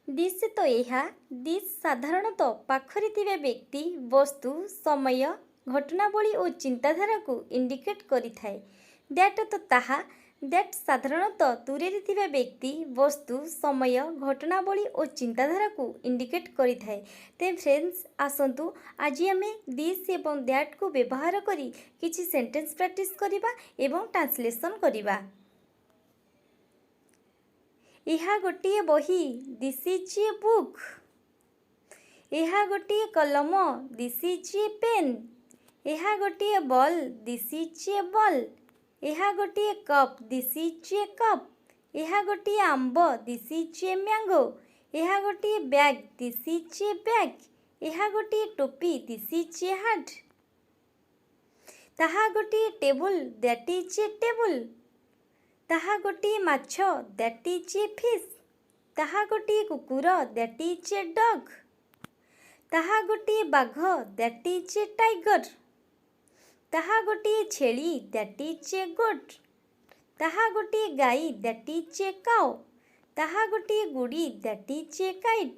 This ତ ଏହା। This ସାଧାରଣତଃ ପାଖରେ ଥିବା ବ୍ୟକ୍ତି, ବସ୍ତୁ, ସମୟ, ଘଟଣାବଳୀ ଓ ଚିନ୍ତାଧାରାକୁ ଇଣ୍ଡିକେଟ୍ କରିଥାଏ। That ତ ତାହା। That ସାଧାରଣତଃ ଦୂରରେ ଥିବା ବ୍ୟକ୍ତି, ବସ୍ତୁ, ସମୟ, ଘଟଣାବଳୀ ଓ ଚିନ୍ତାଧାରାକୁ ଇଣ୍ଡିକେଟ୍ କରିଥାଏ। ତେବେ ଫ୍ରେଣ୍ଡସ୍, ଆସନ୍ତୁ ଆଜି ଆମେ this ଏବଂ ଦ୍ୟାଟ୍କୁ ବ୍ୟବହାର କରି କିଛି ସେଣ୍ଟେନ୍ସ ପ୍ରାକ୍ଟିସ୍ କରିବା ଏବଂ ଟ୍ରାନ୍ସଲେସନ୍ କରିବା। ଏହା ଗୋଟିଏ ବହି। This is a book. ଏହା ଗୋଟିଏ କଲମ। This is a pen. ଏହା ଗୋଟିଏ ball. This is a ball. ଏହା ଗୋଟିଏ cup. This is a cup. ଏହା ଗୋଟିଏ ଆମ୍ବ। This is a mango. ଏହା ଗୋଟିଏ bag. This is a bag. ଏହା ଗୋଟିଏ ଟୋପି। This is a hat. ତାହା ଗୋଟିଏ table. That is a table. ତାହା ଗୋଟିଏ ମାଛ। That is a fish. ତାହା ଗୋଟିଏ କୁକୁର। That is a dog. ତାହା ଗୋଟିଏ ବାଘ। That is a tiger. ତାହା ଗୋଟିଏ ଛେଳି। That is a goat. ତାହା ଗୋଟିଏ ଗାଈ। That is a cow. ତାହା ଗୋଟିଏ ଗୁଡ଼ି। That is a kite.